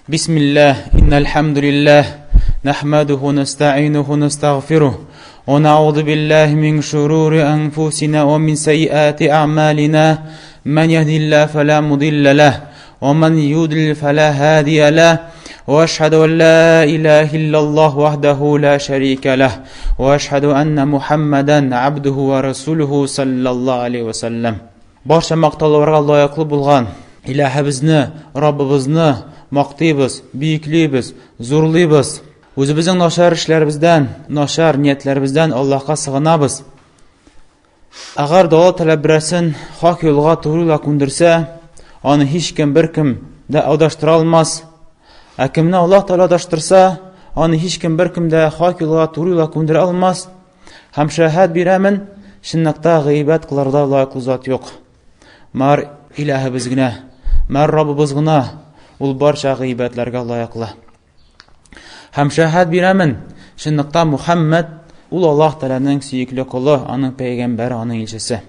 بسم الله إن الحمد لله نحمده ونستعينه ونستغفره ونعوذ بالله من شرور أنفسنا ومن سيئات أعمالنا من يهدي الله فلا مضل له ومن يضلل فلا هادي له واشهد ان لا اله الا الله وحده لا شريك له واشهد ان محمدا عبده ورسوله صلى الله عليه وسلم Барча мактауларга лаеклы булган Илаһыбызны, Раббыбызны мактыйбыз, бөеклибез, зурлыйбыз. Үзебезнең начар эшләребездән, начар ниятләребездән Аллаһка сыгынабыз. Әгәр дә Аллаһ Тәгалә берәрсен хак юлга туры юлга күндерсә, аны һичкем беркем дә адаштыра алмас. Ә кемне Аллаһ Тәгалә адаштырса, аны һичкем беркем дә хак юлга туры юлга күндерә алмас. Һәм шәһәт бирәмен, чынлыкта гыйбәт кылырда лаеклы зат юк. Мар илаһыбыз генә, мар Раббыбыз гына ул барча гыйбәтләргә лаеклы. Һәм шәһәт бирәмен, чынлыкта Мухаммад ул Аллаһ Тәгаләнең сөекле колы, аның пәйгамбәре, аның илчесе.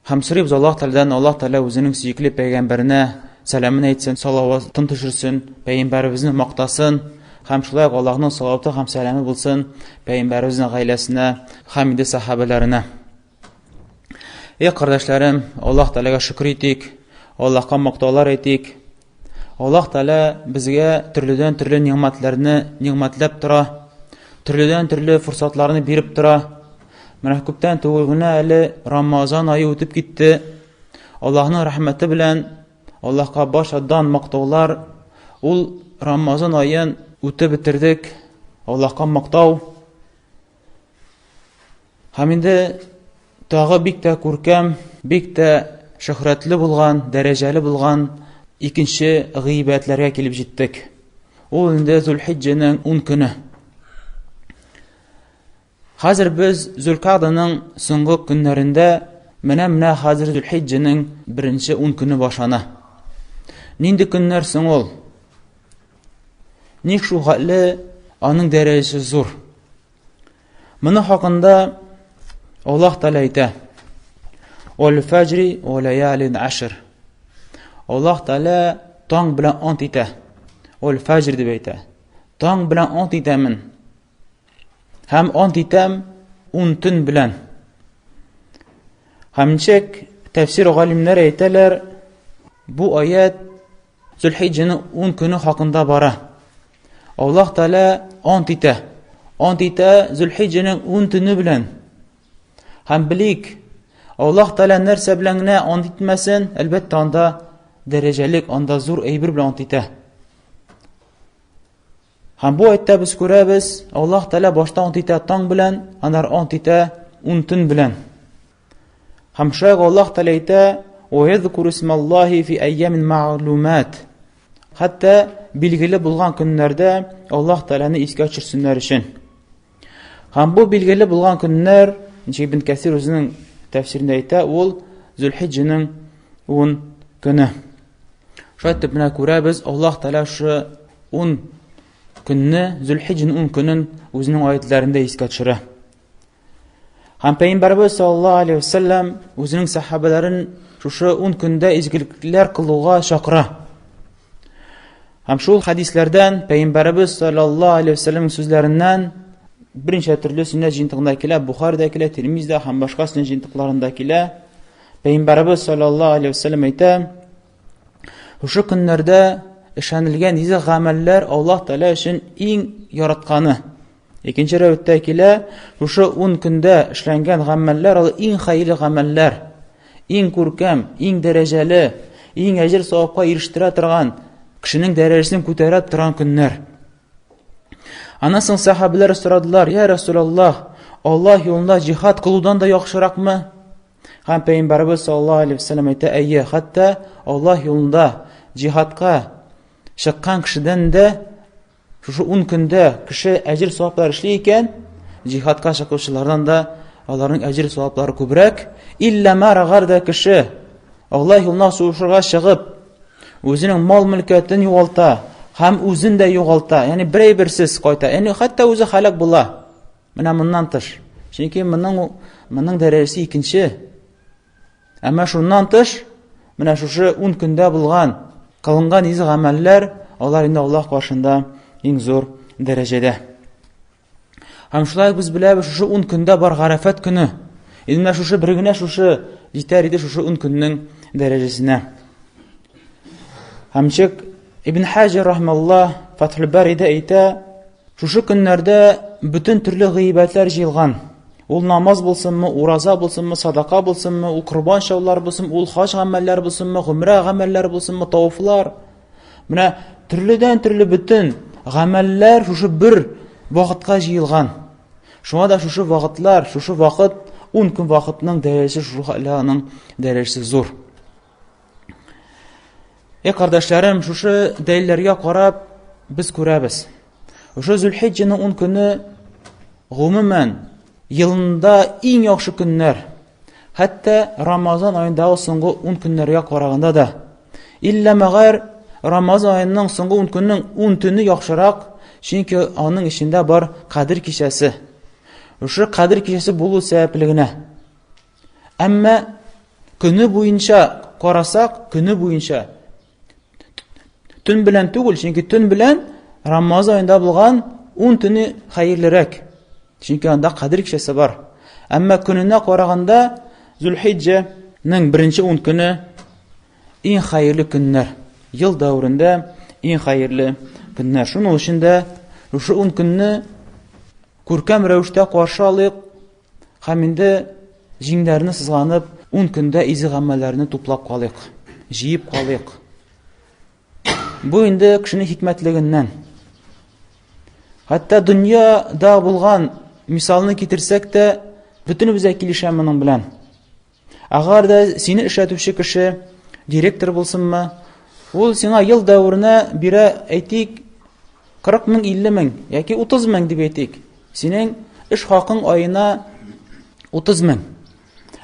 Һәм сорыйбыз Аллаһ Тәгаләдән, Аллаһ Тәгалә үзенең сөекле пәйгамбәренә сәламен әйтсен, салаватын төшерсен, пәйгамбәребезне мактасын һәм шулай ук Аллаһның салаваты һәм сәламе булсын пәйгамбәребезнең гаиләсенә һәм инде сахабәләренә. Эй, кардәшләрем, Аллаһ Тәгаләгә шөкер итик, Аллаһка мактаулар әйтик. Аллаһ Тәгалә безгә төрледән-төрле нигъмәтләрне нигъмәтләп тора, төрледән-төрле форсатларны биреп тора. Менә күптән түгел генә әле Рамазан ае үтеп китте. Аллаһның рәхмәте белән Аллаһка башадан мактаулар. Ул Рамазан аен үтеп бетердек. Аллаһка мактау. Һәм инде тагы бик тә күркәм, бик тә шөһрәтле булган, дәрәҗәле булган икенче гыйбәтләргә килеп җиттек. Ул инде Зулхиҗҗәнең 10 көне. Хәзер без Зулкаданың соңгы көннәрендә, менә-менә хәзер Зулхиҗҗәнең беренче 10 көне башлана. Нинди көннәр соң ул? Ник шул хәтле аның дәрәҗәсе зур? Моны хакында Аллаһ Тәгалә әйтә. Вал фәҗри ва лаялин ашр. Аллаһ Тәгалә таң белән ант итә. Вал фәҗр дип әйтә. Таң белән ант итәмен. Һәм ант итәм ун төн белән. Һәм ничек тәфсир галимнәре әйтәләр, бу аят Зөлхиҗҗәнең 10 көне хакында бара. Аллаһ Тәгалә ант итә. Ант итә Зөлхиҗҗәнең 10 төне белән. Һәм белик, Аллаһ Тәгалә нәрсә белән генә ант итмәсен, әлбәттә, анда дәрәҗәлек, анда зур әйбер белән ант итә. Һәм бу аятта без күрәбез, Аллаһ Тәгалә башта ант итә таң белән, аннары ант итә ун төн белән. Һәм шулай Аллаһ Тәгалә әйтә: "Ва язкуру исмаллаһи фи айямин мәгълүмат". Хәтта билгеле булган көннәрдә Аллаһ Тәгаләне искә төшерсеннәр өчен. Һәм бу билгеле булган көннәр, ничек Ибн Кәсир үзенең тәфсирендә әйтә, ул Зөлхиҗҗәнең 10 көне. Шулай итеп менә күрәбез, Аллаһ Тәгалә шушы 10 көнне, Зөлхиҗҗәнең 10 көнен үзенең аятләрендә искә төшерә. Һәм Пәйгамбәрбез саллаллаһу алейһи вәсәлләм үзенең сәхабәләрен шушы 10 көндә изгелекләр кылуга чакыра. Һәм шул хәдисләрдән Пәйгамбәрбез саллаллаһу алейһи вәсәлләм сүзләреннән берничә төрле сөннәт җыентыгында килә, Бухарида килә, Тирмизда һәм башка сөннәт җыентыкларында килә. Пәйгамбәрбез саллаллаһу алейһи вәсәлләм әйтә: Шушы көннәрдә эшләнелгән изге гамәлләр Аллаһ Тәгалә өчен иң яратканы. Икенче рәветтә килә, шушы 10 көндә эшләнгән гамәлләр ал иң хәерле гамәлләр, иң күркәм, иң дәрәҗәле, иң әҗер савапка ирештерә торган, кешенең дәрәҗәсен күтәрә торган көннәр. Аннан соң сахабиләр сорадылар: "Я Расулаллаһ, Аллаһ юлында җихад кылудан да яхшыракмы?" Һәм Пәйгамбәрбез саллаллаһу алейһи вәсәлләм әйтә: "Әйе, хәтта Аллаһ юлында җихадка чыккан кешедән дә Шушы ун көндә кеше әҗер саваплар эшли икән, җихадка чыгучылардан да аларның әҗер саваплары күбрәк. Иллә ма әгәр дә кеше Аллаһ юлына сугышырга чыгып, үзенең мал-мөлкәтен югалта һәм үзен дә югалта, ягъни бер әйберсез кайта, ягъни хәтта үзе һәлак була. Менә моннан тыш. Чөнки моның моның дәрәҗәсе икенче. Әмма шуннан тыш, менә шушы 10 көндә булган, кылынган изге гамәлләр, алар инде Аллаһ каршында иң зур дәрәҗәдә. Һәм шулай без беләбез, шушы 10 көндә бар Гарәфәт көне. Инде менә шушы бер генә шушы җитәр иде шушы 10 көннең дәрәҗәсенә. Һәм чек Ибн Хаҗар рахмалла Фатхул Барида әйтә, шушы көннәрдә бөтен төрле гыйбадәтләр җыелган. Ул намаз булсынмы, ураза булсынмы, садака булсынмы, ул корбан чалулар булсынмы, ул хаҗ гамәлләре булсынмы, гомрә гамәлләре булсынмы, тавыфлар. Менә төрледән төрле бөтен гамәлләр шушы бер вакытка җыелган. Шуңа да шушы вакытлар, шушы вакыт 10 көн вакытның дәрәҗәсе шушы хәллә аның дәрәҗәсе зур. Эй кардәшләрем, шушы дәлилләргә карап без күрәбез. Шушы Зөлхиҗҗәнең 10 көне гомумән елында иң яхшы көннәр. Хәтта Рамазан аендагы соңгы 10 көннәргә караганда да. Иллә мәгәр Рамазан аеның соңгы 10 көннең 10 төне яхшырак, чөнки аның эчендә бар Кадер кичәсе. Шушы Кадер кичәсе булу сәбәпле генә. Әмма көне буенча карасак, көне буенча төн белән түгел, чөнки төн белән Рамазан аенда булган 10 төне хәерлерәк. Чөнки анда Кадер кичәсе бар. Әмма көненә караганда Зулхиҗҗәнең беренче 10 көне иң хәерле көннәр. Ел дәверендә иң хәерле көннәр. Шуның өчен дә шушы 10 көнне күркәм рәвештә каршы алыйк һәм инде җиңнәрне сызганып, 10 көндә изге гамәлләрне туплап калыйк, җыеп калыйк. Бу инде кешенең хикмәтлегеннән. Хәтта дөньяда булган мисалны китерсәк тә, бөтенебез дә килешә моның белән. Әгәр дә сине эшләтүче кеше директор булсынмы, ул сиңа ел дәверенә бирә, әйтик, 40 мең, 50 мең яки 30 мең дип әйтик. Синең эш хакың аена 30 мең.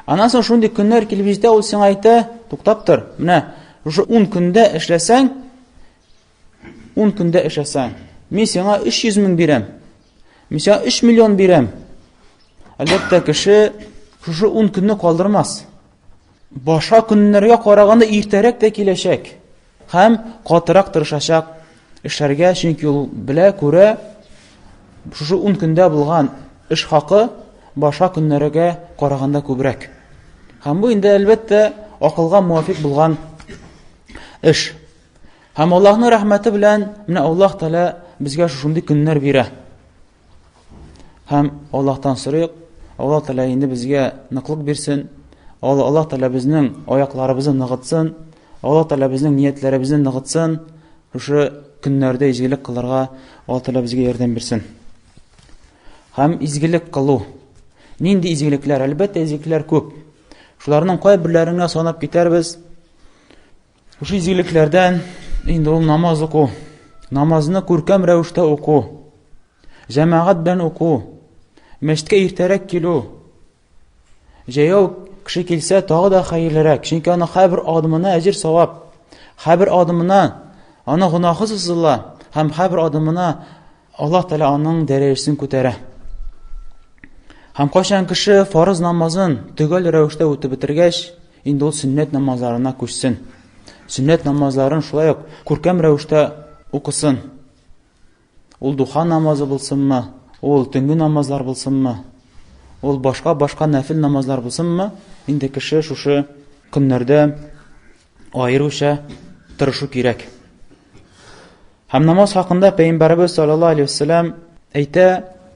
Аннан соң шундый көннәр килеп җитә, ул сиңа әйтә, туктап тор, менә шушы 10 көндә эшләсәң, 10 көндә эшләсәң, мин сиңа 300 мең бирәм. Мин сиңа 3 миллион бирәм. Әлбәттә, кеше шушы 10 көнне калдырмас. Башка көннәргә караганда иртәрәк тә киләчәк һәм катырак тырышачак эшләргә, чөнки ул белә, күрә, шушы 10 көндә булган эш хакы башка көннәргә караганда күбрәк. Һәм бу инде әлбәттә акылга муафик булган эш. Һәм Аллаһның рәхмәте белән менә Аллаһ Тәгалә безгә шушындый көннәр бирә. Һәм Аллаһтан сорыйк, Аллаһ Тәгалә инде безгә ныклык бирсен. Аллаһ Тәгалә безнең аякларыбызны ныгытсын. Аллаһ Тәгалә безнең ниятләребезне ныгытсын. Шушы көннәрдә изгелек кылырга Аллаһ Тәгалә безгә ярдәм бирсен. Һәм изгелек кылу. Нинди изгелекләр? Әлбәттә, изгелекләр күп. Шуларның кайберләрен генә санап китәрбез. Шушы изгелекләрдән инде ул намаз уку. Намазны күркәм рәвештә уку. Җәмәгать белән уку. Мәчеткә иртәрәк килү. Җәяү кеше килсә, тагы да хәерлерәк. Чөнки аның һәрбер адымына әҗер савап. Һәрбер адымына аның гөнаһы сызыла һәм һәрбер адымына Аллаһ Тәгалә аның дәрәҗәсен күтәрә. Һәм кайчан кеше фарыз намазын төгәл рәвештә үтеп бетергәч, инде ул сөннәт намазларына күчсен. Сөннәт намазларын шулай ук күркәм рәвештә укысын. Ул духа намазы булсынмы, ул төнге намазлар булсынмы, ул башка-башка нәфил намазлар булсынмы, инде кеше шушы көннәрдә аеруча тырышу кирәк. Һәм намаз хакында Пәйгамбәребез саллаллаһу алейһи вәсәлләм әйтә,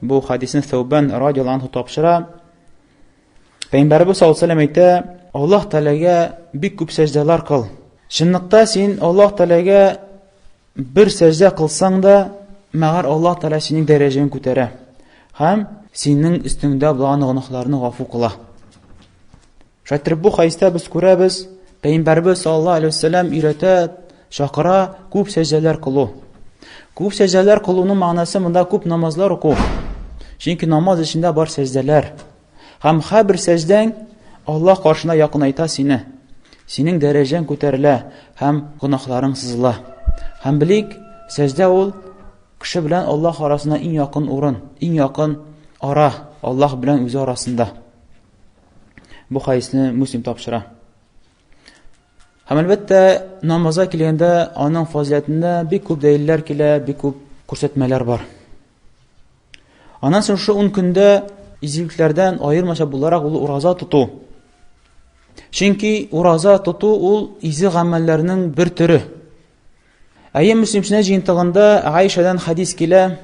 бу хадисне Сәүбән радиаллаһу анһу тапшыра. Пәйгамбәребез саллаллаһу алейһи вәсәлләм әйтә, Аллаһ Тәгаләгә бик күп сәҗдәләр кыл. Чынлыкта син Аллаһ Тәгаләгә бер сәҗдә кылсаң да, мәгәр Аллаһ Тәгалә синең дәрәҗәңне күтәрә һәм синең өстеңдә булган гөнаһларны гафу кыла. Шулай итеп, бу хәдистә без күрәбез, Пәйгамбәрбез саллаллаһу алейһи вәсәлләм өйрәтә, чакыра күп сәҗдәләр кылу. Күп сәҗдәләр кылуның мәгънәсе монда күп намазлар уку. Чөнки намаз эчендә бар сәҗдәләр. Һәм һәрбер сәҗдәң Аллаһ каршына якынайта сине. Синең дәрәҗәң күтәрелә һәм гөнаһларың сызыла. Һәм белик, сәҗдә ул кеше белән Аллаһ арасында иң якын урын, иң якын ара Аллаһ белән үзе арасында. Бу хәдисне Муслим тапшыра. Һәм әлбәттә, намазга килгәндә аның фазиләтендә бик күп дәлилләр килә, бик күп күрсәтмәләр бар. Аннан соң шушы 10 көндә изгелекләрдән аермача буларак ул ураза тоту. Чөнки ураза тоту ул изге гамәлләрнең бер төре. Әйе, Мөслим сөннәт җыентыгында Гайшәдән хадис килә.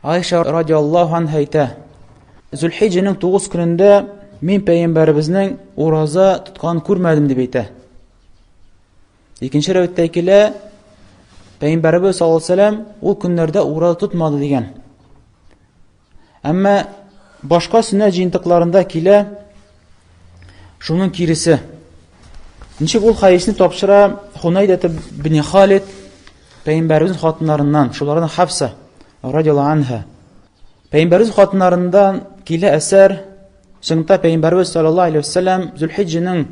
Гайшә радиаллаһу анха әйтә: Зөлхиҗәнең 9 көнендә мин пәйгамбәребезнең ураза тотканын күрмәдем дип әйтә. Икенче рәвәттә килә, пәйгамбәребез саллаллаһу алейһи вәсәлләм ул көннәрдә ураза тотмады дигән. Әмма башка сөннәт җыентыкларында килә шуның киресе. Ничек ул хәдисне тапшыра Хунайда ибн Халид пәйгамбәребезнең хатыннарыннан, шулардан Хафса радиаллаһу анха. Пәйгамбәребез хатыннарыннан килә әсәр, чынлыкта пәйгамбәребез саллаллаһу алейһи вәсәлләм Зөлхиҗҗәнең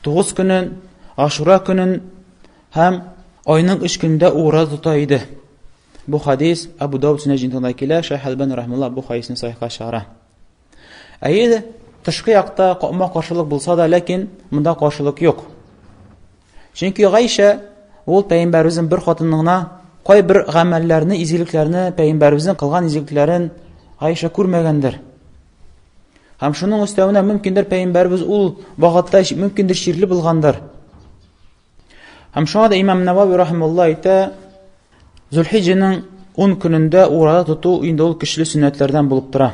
9 көнен, Ашура көнен һәм айның 3 көнендә ураза тота иде. Бу хадис Абу Дауд сөннәт җыентыгында килә, Шәйх Әлбани рахимулла бу хадисне сахихка чыгара. Әйе, тышкы якта капма каршылык булса да, ләкин монда каршылык юк. Чөнки Гайшә ул пәйгамбәребезнең бер хатынына кайбер гамәлләрне, изгелекләрне, пәйгамбәребезнең кылган изгелекләрен Гайшә күрмәгәндер. Һәм шуның өстәвенә мөмкиндер пәйгамбәребез ул вакытта мөмкиндер чирле булгандыр. Һәм шуңа да имам Навави рахимулла әйтә, Зөлхиҗәнең 10 көнендә ураза тоту инде ул көчле сөннәтләрдән булып тора.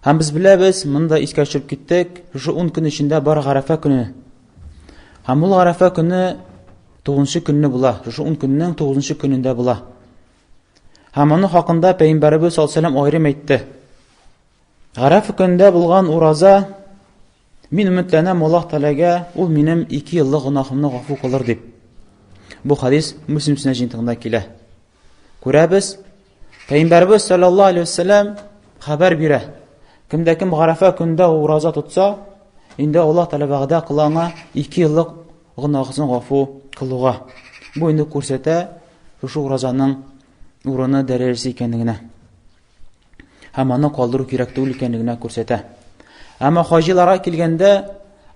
Һәм без беләбез, монда искә төшереп киттек, шушы 10 көн эчендә бар Гарәфә көне. Һәм ул Гарәфә көне 9 көнне була. Шушы 10 көннең 9 көнендә була. Һәм моның хакында Пәйгамбәребез саллаллаһу алейһи вәсәлләм аерым әйтте. Гарәф көнендә булган ураза мин өметләнәм Аллаһ Тәгаләгә, ул минем 2 еллык гөнаһымны гафу кылыр дип. Бу хадис Муслим сөннәт җыентыгында килә. Күрәбез, Пәйгамбәрбез саллаллаһу алейһи вәсәлләм хәбәр бирә. Кемдә кем Гарәфә көнендә ураза тотса, инде Аллаһ Тәгалә вәгъдә кыла аңа 2 еллык гөнаһысын гафу кылуга. Бу инде күрсәтә шушы уразаның урыны дәрәҗәсе икәнлегенә. Һәм аны калдыру кирәк түгел икәнлегенә күрсәтә. Әмма хаҗиларга килгәндә,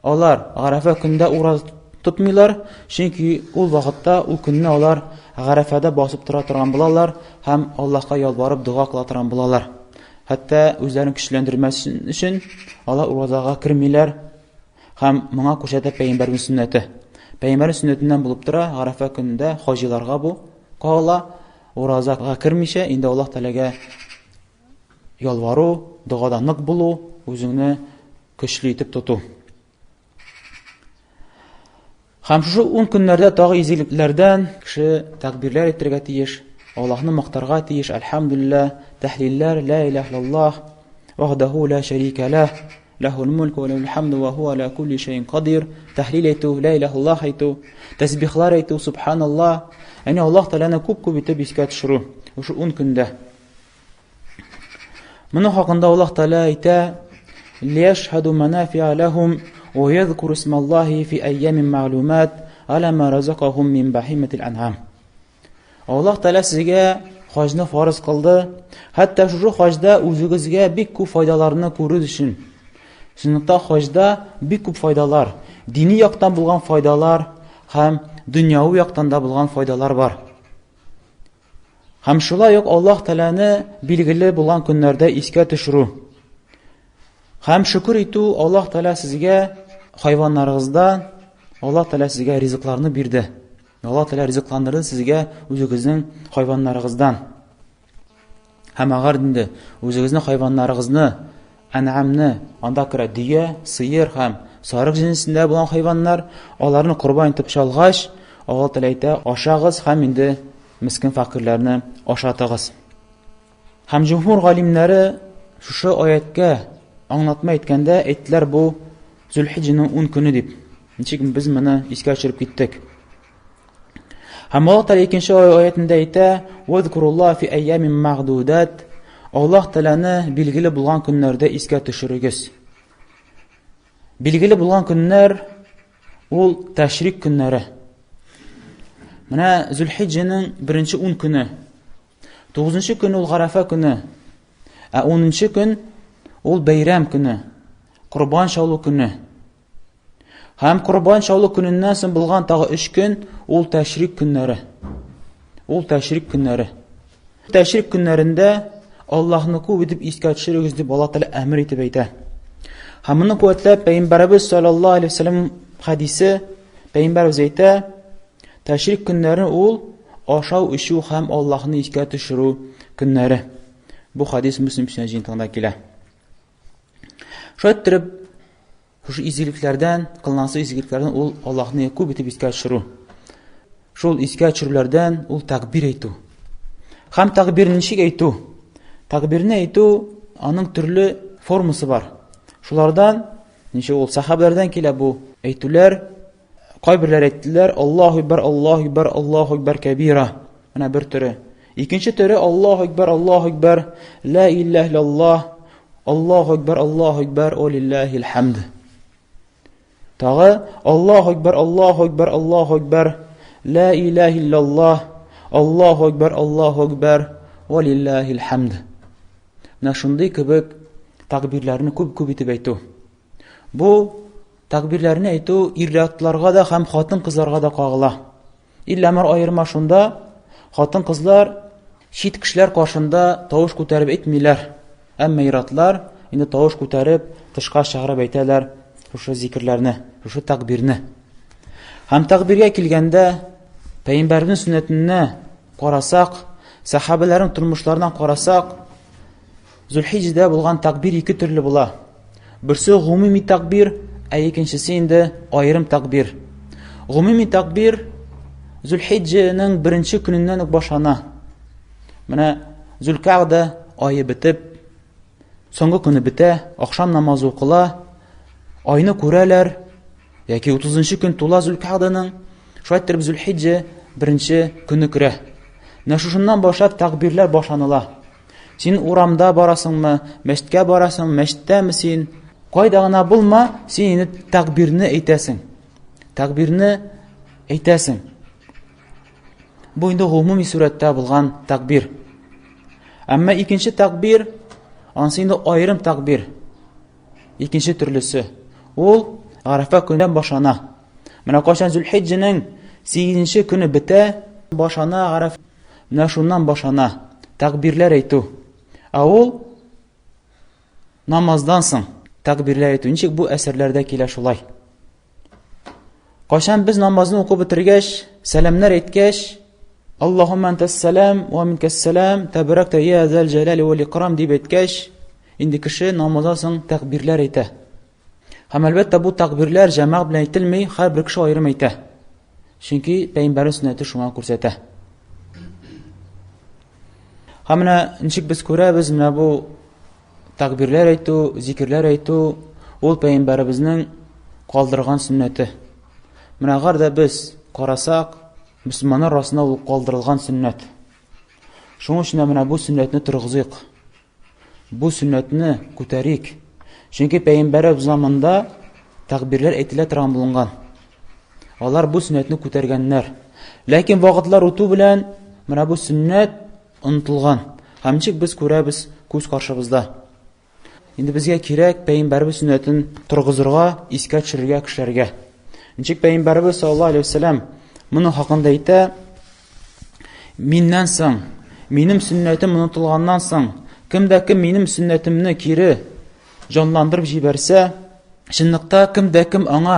алар Гарәфә көнендә ураза тотмыйлар, чөнки ул вакытта, ул көнне алар Гарәфәдә басып тора торган булалар һәм Аллаһка ялварып дога кыла торган булалар. Хәтта үзләрен көчләндермәс өчен алар уразага кермиләр һәм моңа күрсәтә пәйгамбәрнең сөннәте. Пәйгамбәрнең сөннәтеннән булып тора Гарәфә көнендә хаҗиларга бу кагыла. Уразага кермичә, инде Аллаһ Тәгаләгә ялвару, догада нык булу, үзеңне көчле итеп тоту. Һәм шушы 10 көннәрдә тагы изгелекләрдән кеше тәкбирләр әйтергә тиеш, Аллаһны мактарга тиеш, әлхәмдүлилләһ, тәһлилләр, ла илаһ иллаллаһ, вахдаху ла шәрикә ләһ, Ләһул мульку ва ләһул хамду ва хуа аля кулли шәйин кадир. Тәһлил әйтү, ла илаһ иллаллаһ әйтү, тәсбихлар әйтү, субханаллаһ. Яни Аллаһ Тәгаләне күп-күп итеп искә төшерү. Шушы 10 көндә. Моның хакында Аллаһ Тәгалә әйтә: "Лияшһаду манафи'a лахум ва язкуру исмаллаһи фи айямин мәгълүмат аля ма разакахум мин бахиматил ан'ам." Аллаһ Тәгалә сезгә хаҗны фарыз кылды. Хәтта шушы хаҗда үзегезгә бик күп файдаларны күрер өчен. Чынлыкта хаҗда бик күп файдалар, дини яктан булган файдалар һәм дөньяви яктан да булган файдалар бар. Һәм шулай ук Аллаһ Тәгаләне билгеле булган көннәрдә искә төшерү. Һәм шөкер итү Аллаһ Тәгалә сезгә хайваннарыгыздан Аллаһ Тәгалә сезгә ризыкларны бирде. Аллаһ Тәгалә ризыкландырды сезгә үзегезнең хайваннарыгыздан. Һәм әгәр инде үзегезнең хайваннарыгызны, ән'амны, анда керә дөя, сыер һәм сарык җенесендә булган хайваннар, аларны корбан итеп чалгач, Аллаһ Тәгалә әйтә, ашагыз һәм инде мескен фәкыйрьләрне ашатыгыз. Һәм җумһур галимнәре шушы аятькә аңлатма әйткәндә әйттеләр бу Зөлхиҗҗәнең 10 көне дип. Ничек без моны искә төшереп киттек. Һәм Аллаһ Тәгалә икенче аятендә әйтә: "Вазкуруллаһ фи айямин мәгъдудат." Аллаһ Тәгаләне билгеле булган көннәрдә искә төшерегез. Билгеле булган көннәр ул тәшрик көннәре. Менә Зөлхиҗҗәнең беренче 10 көне. Тугызынчы көн ул Гарәфә көне. Ә унынчы көн ул бәйрәм көне. Корбан чалу көне. Һәм корбан чалу көненнән соң булган тагы өч көн ул тәшрик көннәре. Ул тәшрик көннәре. Тәшрик көннәрендә Аллаһны күп итеп искә төшерегез дип Аллаһ Тәгалә әмер итеп әйтә. Һәм моны куәтләп Пәйгамбәребез саллаллаһу алейһи вәсәлләм хәдисе Пәйгамбәребез әйтә, тәшрик көннәре ул ашау, эчү һәм Аллаһны искә төшерү көннәре. Бу хәдис Мөслим җыентыгында килә. Шулай иттереп, Шушы изгелекләрдән, кылынасы изгелекләрдән ул Аллаһны күп итеп искә төшерү. Шул искә төшерүләрдән ул тәкбир әйтү. Һәм тәкбирне ничек әйтү? Тәкбирне әйтү аның төрле формасы бар. Шулардан ничек ул сахабалардан килә бу әйтүләр. Кайберләр әйттеләр Аллаһу акбар, Аллаһу акбар, Аллаһу акбар кәбира. Менә бер төре. Икенче төре Аллаһу акбар, Аллаһу акбар, ла илаһ иллаллаһ, Аллаһу акбар, Аллаһу акбар, о лиллахил хамд. Тагы Аллаһу акбар, Аллаһу акбар, Аллаһу акбар, ла илаһ иллаллаһ, Аллаһу акбар, Аллаһу акбар, о лиллахил хамд. Менә шундый кебек тәкбирләрне күп-күп итеп әйтү. Бу тәкбирләрне әйтү ир-атларга да һәм хатын-кызларга да кагыла. Иллә бер аерма шунда, хатын-кызлар чит кешеләр каршында тавыш күтәреп әйтмиләр. Әмма ир-атлар инде тавыш күтәреп, тышка чыгарып әйтәләр шушы зикерләрне, шушы тәкбирне. Һәм тәкбиргә килгәндә, пәйгамбәрнең сөннәтенә карасак, сәхабәләрнең тормышларына карасак, Зөлхиҗдә булган тәкбир ике төрле була. Берсе гомуми тәкбир, ә икенчесе инде аерым тәкбир. Гомуми тәкбир Зөлхиҗҗәнең беренче көненнән үк башлана. Менә Зөлкагда ае бетеп, соңгы көне бетә, ахшам намазы укыла, айны күрәләр, яки 30 көн тула Зөлкагданың, шулай иттереп Зөлхиҗҗә беренче көне керә. Менә шушыннан башлап тәкбирләр башланыла. Син урамда барасыңмы, мәчеткә барасың, мәчеттәме син? Кайда гына булма, син инде тәкбирне әйтәсең. Тәкбирне әйтәсең. Бу инде гомуми сурәттә булган тәкбир. Әмма икенче тәкбир, анысы инде аерым тәкбир. Икенче төрлесе. Ул Гарәфә көненнән башлана. Менә кайчан Зөлхиҗҗәнең 8 көне бетә, башлана Гарәфә. Менә шуннан башлана тәкбирләр әйтү. Ә ул намаздан соң тәкбирләр әйтү. Ничек бу әсәрләрдә килә шулай? Кайчан без намазны укып бетергәч, сәламнәр әйткәч, Аллаһумма антас салам ва минкас салам, табаракта я зал җәлали вал икрам дип әйткәч, инде кеше намаздан соң тәкбирләр әйтә. Һәм әлбәттә бу тәкбирләр җәмәгать белән әйтелми, һәрбер кеше аерым әйтә. Чөнки пәйгамбәрнең сөннәте шуңа күрсәтә. Һәм менә ничек без күрәбез, менә бу тәкбирләр әйтү, зикерләр әйтү ул пәйгамбәребезнең калдырган сөннәте. Менә әгәр дә без карасак, мөселманнар арасында ул калдырылган сөннәт. Шуның өчен дә менә бу сөннәтне торгызыйк. Бу сөннәтне күтәрик. Чөнки пәйгамбәребез заманында тәкбирләр әйтелә торган булынган. Алар бу сөннәтне күтәргәннәр. Ләкин вакытлар үтү белән менә бу сөннәт онытылган. Һәм ничек без күрәбез күз каршыбызда. Инде безгә кирәк пәйгамбәребез сөннәтен торгызырга, искә төшерергә кешеләргә. Ничек пәйгамбәребез саллаллаһу алейһи вәсәләм моның хакында әйтә, Миннән соң, минем сөннәтем онытылганнан соң, кем дә кем минем сөннәтемне кире җанландырып җибәрсә, чынлыкта кем дә кем аңа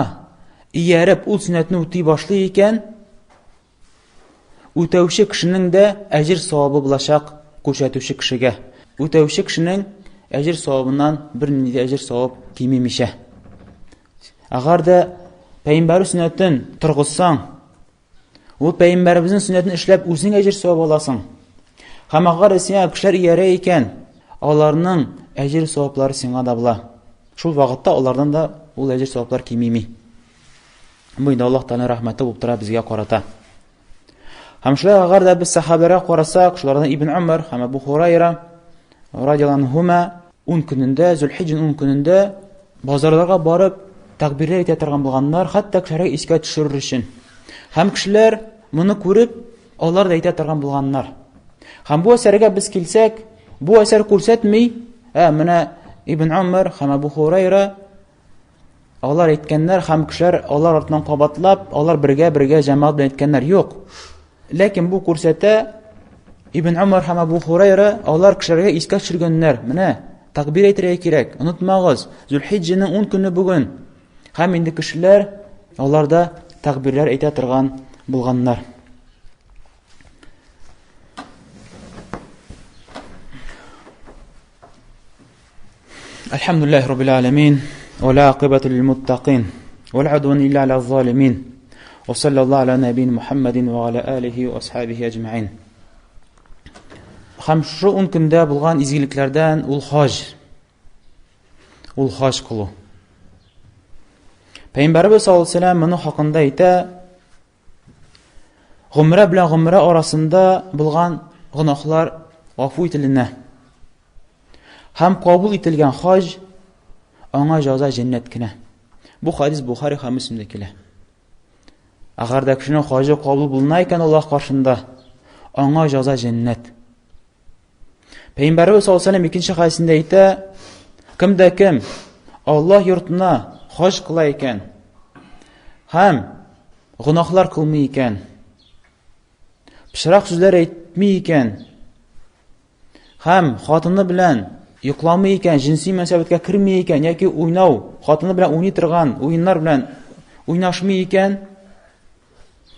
ияреп ул сөннәтне үти башлый икән, үтәүче кешенең дә әҗер савабы булачак күрсәтүче кешегә. Үтәүче кешенең әҗер савабыннан бернинди дә әҗер савап кимемичә. Әгәр дә пәйгамбәр сөннәтен торгызсаң, Ул пәйгамбәребезнең сөннәтен эшләп үзең әҗер савап аласың. Һәм әгәр сиңа кешеләр иярә икән, аларның әҗер саваплары сиңа да була. Шул вакытта алардан да ул әҗер саваплар кимеми. Бу инде Аллаһ Тәгаләнең рәхмәте булып тора безгә карата. Һәм шулай әгәр дә без сахабәләргә карасак, шулардан Ибн Умар һәм Абу Хурайра радиаллаһу анһума 10 көнендә, Зөлхиҗҗәнең 10 көнендә базарларга барып тәкбирләр әйтә торган булганнар, хәтта кешеләргә искә төшерер өчен. Һәм кешеләр моны күреп, алар да әйтә торган булганнар. Һәм бу әсәргә без килсәк, бу әсәр күрсәтми, ә менә Ибн Умар һәм Абу Хурайра. Алар әйткәннәр һәм кешеләр алар артыннан кабатлап, алар бергә-бергә җәмәгать белән әйткәннәр. Юк. Ләкин бу күрсәтә Ибн Умар һәм Абу Хурайра алар кешеләргә искә төшергәннәр. Менә такбир әйтергә кирәк. Онытмагыз, Зөлхиҗҗәнең 10 көне бүген. Һәм инде кешеләр алар да такбирләр әйтә торган булганнар. Әлхәмдүлилләһи раббил аламин, ва ла акыбату лил муттакин, ва ла удван илля аля залимин. Ва саллаллаху аля набин Мухаммадин ва аля алихи ва асхабихи аҗмаин. Һәм шушы 10 көндә булган изгелекләрдән ул хаҗ. Ул хаҗ кылу. Пәйгамбәрбез саллаллаху алейһи ва сәлләм моның хакында әйтә, Гомрә белән гомрә арасында булган гөнаһлар гафу ителенә. Һәм кабул ителгән хаҗ аңа җаза җәннәт кенә. Бу хадис Бухари һәм Мөслимдә килә. Әгәр дә кешенең хаҗы кабул булына икән Аллаһ каршында, аңа җаза җәннәт. Пәйгамбәрбез саллаллаху алейһи икенче хәдисендә әйтә, кем дә кем Аллаһ йортына хаҗ кыла икән һәм гөнаһлар кылмый икән, пычрак сүзләр әйтми икән һәм хатыны белән йокламый икән, җенси мөнәсәбәткә керми икән яки уйнау, хатыны белән уйный торган уеннар белән уйнашмый икән,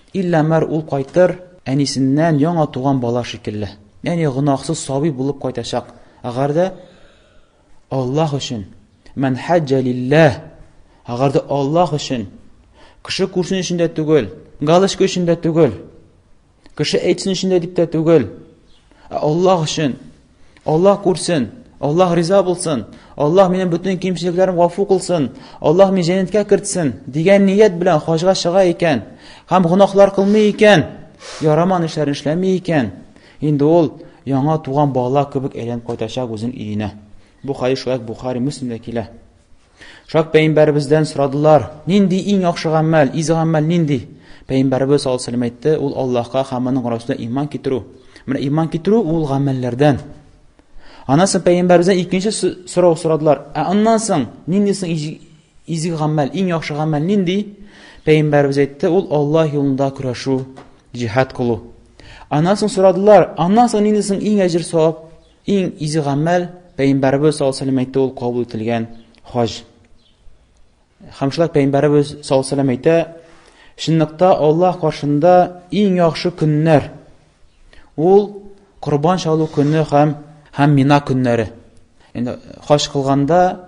Иллә мәр ул кайтыр әнисеннән яңа туган бала шикелле. Ягъни гөнаһсыз сабый булып кайтачак. Әгәр дә Аллаһ өчен мән хаҗҗа лиллаһ, әгәр дә Аллаһ өчен кеше күрсен өчен дә түгел, галочка өчен дә түгел, кеше әйтсен өчен дә дип тә түгел, ә Аллаһ өчен Аллаһ күрсен, Аллаһ риза булсын, Аллаһ минем бөтен кимчелекләрем гафу кылсын, Аллаһ мине җәннәткә кертсен дигән ният белән хаҗга чыга икән һәм гөнаһлар кылмый икән, яраман эшләрен эшләми икән, инде ул яңа туган бала кебек әйләнеп кайтачак үзенең өенә. Бу хадис шулай Бухари, Мөслимдә килә. Шак пәйгамбәребездән сорадылар, нинди иң яхшы гамәл, изге гамәл нинди? Пәйгамбәребез саллаллаху алейһи әйтте, ул Аллаһка һәм аның Расулына иман китерү. Менә иман китерү ул гамәлләрдән. Аннан соң пәйгамбәребездән икенче сорау сорадылар. Ә аннан соң нинди соң изге гамәл, иң яхшы гамәл нинди? Пәйгамбәребез әйтте, ул Аллаһ юлында көрәшү, җиһад кылу. Аннан соң сорадылар, аннан соң нинди соң иң әҗер савап, Иң изге гамәл, Пәйгамбәребез саллаллаху алейһи әйтте, ул кабул ителгән хаҗ. Һәм шулай Пәйгамбәребез саллаллаху алейһи әйтә, чынлыкта Аллаһ каршында иң яхшы көннәр ул корбан чалу көне һәм һәм мина көннәре. Инде хаҗ кылганда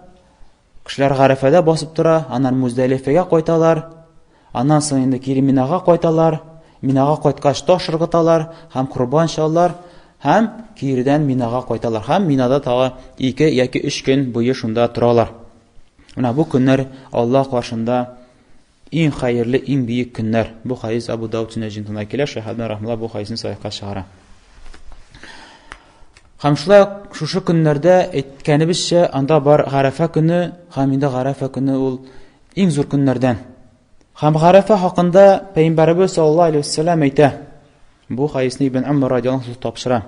Кешеләр Гарәфәдә басып тора, аннан Муздәлифәгә кайталар, аннан соң инде кире Минага кайталар, Минага кайткач таш ыргыталар һәм корбан чалалар һәм киредән Минага кайталар һәм Минада тагы 2 яки 3 көн буе шунда торалар. Менә бу көннәр Аллаһ каршында Иң хәерле, иң бөек көннәр. Бу хадис Абу Дауд сөннәт җыентыгында килә, Шәйх Әлбани рахмалла бу хадисне сахихка чыгара. Һәм шулай ук шушы көннәрдә әйткәнебезчә, анда бар Гарәфә көне, һәм инде Гарәфә көне ул иң зур көннәрдән. Һәм Гарәфә хакында Пәйгамбәребез саллаллаһу алейһи вәсәлләм әйтә. Бу хадисне Ибн Умар радиаллаһу анһу тапшыра.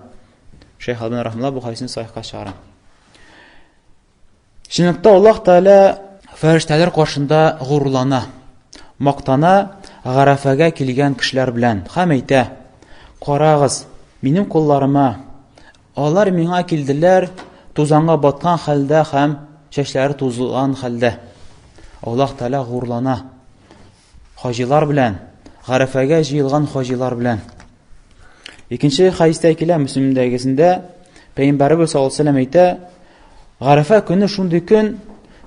Шәйх Әлбани рахмалла бу хадисне сахихка чыгара. Чынлыкта Аллаһ Тәгалә фәрештәләр каршында горурлана, мактана Гарәфәгә килгән кешеләр белән һәм әйтә: Карагыз, минем колларыма, алар миңа килделәр тузанга баткан хәлдә һәм чәчләре тузган хәлдә. Аллаһ Тәгалә горурлана хаҗилар белән, Гарәфәгә җыелган хаҗилар белән. Икенче хәдистә килә, Мөслимдәгесендә Пәйгамбәребез саллаллаһу алейһи вәсәлләм әйтә, Гарәфә көне шундый көн,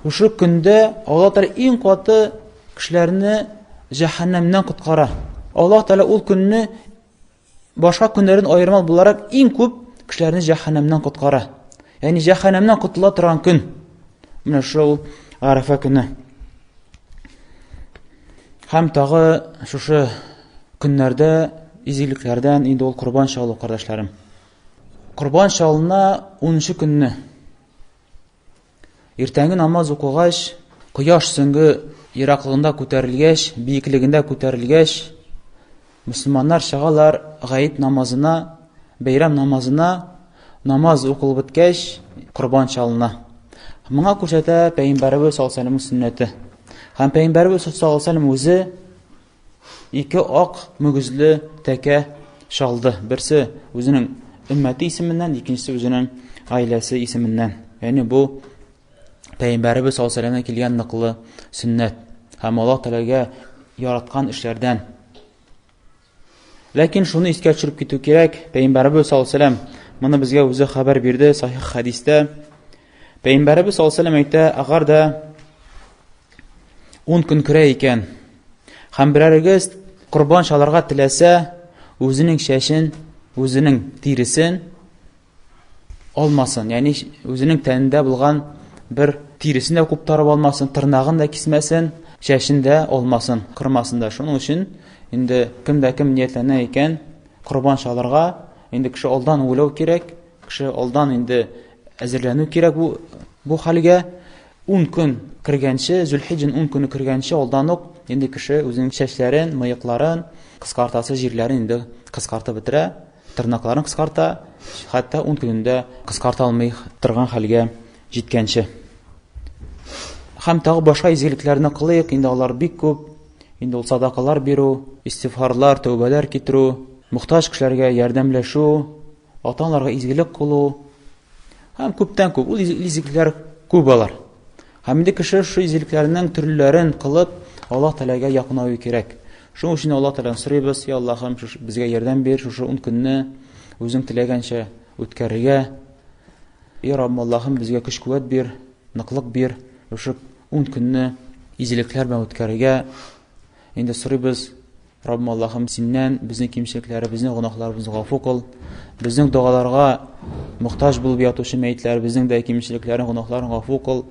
шушы көндә Аллаһ Тәгалә иң каты кешеләрне җәһәннәмнән коткара. Аллаһ Тәгалә ул көнне башка көннәрдән аермалы буларак иң күп кешеләрне җәһәннәмнән коткара. Ягъни җәһәннәмнән котыла торган көн. Менә шул Гарәфә көне. Һәм тагы шушы көннәрдә изгелекләрдән инде ул корбан чалу, кардәшләрем. Корбан чалына 10 көнне. Иртәнге намаз укыгач, кояш сөңге ераклыгында күтәрелгәч, биеклегендә күтәрелгәч, мөселманнар чыгалар гаит намазына, бәйрәм намазына, намаз укылып беткәч, корбан чалына. Моңа күрсәтә Пәйгамбәребез саллаллаһу алейһи сөннәте. Һәм Пәйгамбәребез саллаллаһу алейһи вәсәлләм үзе ике ак мөгезле тәкә чалды. Берсе үзенең өммәте исеменнән, икенчесе үзенең гаиләсе исеменнән. Ягъни бу Пәйгамбәребез саллаллаһу алейһи вәсәлләмнән килгән ныклы сөннәт һәм Аллаһ Тәгаләгә яраткан эшләрдән. Ләкин шуны искә төшереп китү кирәк, Пәйгамбәребез саллаллаһу алейһи вәсәлләм моны безгә үзе хәбәр бирде сахих хәдистә. Пәйгамбәребез саллаллаһу алейһи вәсәлләм әйтә, әгәр дә 10 көн керә икән, һәм берәрегез корбан чалырга теләсә, үзенең чәчен, үзенең тиресен алмасын, ягъни үзенең тәнендә булган бер тиресен дә куптарып алмасын, тырнагын да кисмәсен, чәчен дә алмасын, кырмасын да. Шуның өчен инде кем дә кем ниятләнә икән корбан чалырга, инде кеше алдан уйлау кирәк, кеше алдан инде әзерләнү кирәк бу бу хәлгә. 10 көн кергәнче, Зөлхиҗҗәнең 10 көне кергәнче алдан ук инде кеше үзенең чәчләрен, мыекларын, кыскартасы җирләрен инде кыскартып бетерә. Тырнакларын кыскарта, хәтта ун көнендә кыскарта алмый торган хәлгә җиткәнче. Һәм тагы башка изгелекләрне кылыйк, инде алар бик күп. Инде ул садакалар бирү, истигъфарлар, тәүбәләр китерү, мохтаҗ кешеләргә ярдәмләшү, ата-аналарга изгелек кылу һәм күптән күп. Ул изгелекләр күп алар. Һәм инде кеше шул изгелекләрнең төрлеләрен кылып, Аллаһ Тәгаләгә якынаю кирәк. Шуның өчен Аллаһ Тәгаләдән сорыйбыз, я Аллаһым, шушы безгә ярдәм бир, шушы ун көнне үзең теләгәнчә үткәрергә. Я Раббым Аллаһым, безгә көч-куәт бир, ныклык бир, шушы ун көнне изгелекләр белән үткәрергә. Инде сорыйбыз, Раббым Аллаһым, синнән безнең кимчелекләребезне, гөнаһларыбызны гафу кыл. Безнең догаларга мохтаҗ булып ятучы мәетләребезнең дә кимчелекләрен, гөнаһларын гафу кыл.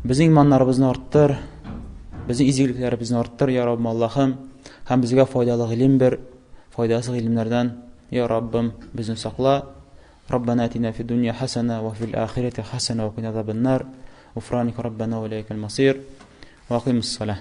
Безнең иманнарыбызны арттыр. Безнең изгелекләребезне арттыр, я Раббым Аллаһым. Һәм безгә файдалы гыйлем бир, файдасыз гыйлемнәрдән, я Раббым, безне сакла. ربنا اتنا في الدنيا حسنة وفي الآخرة حسنة وقنا عذاب النار غفرانك ربنا وإليك المصير وأقم الصلاة.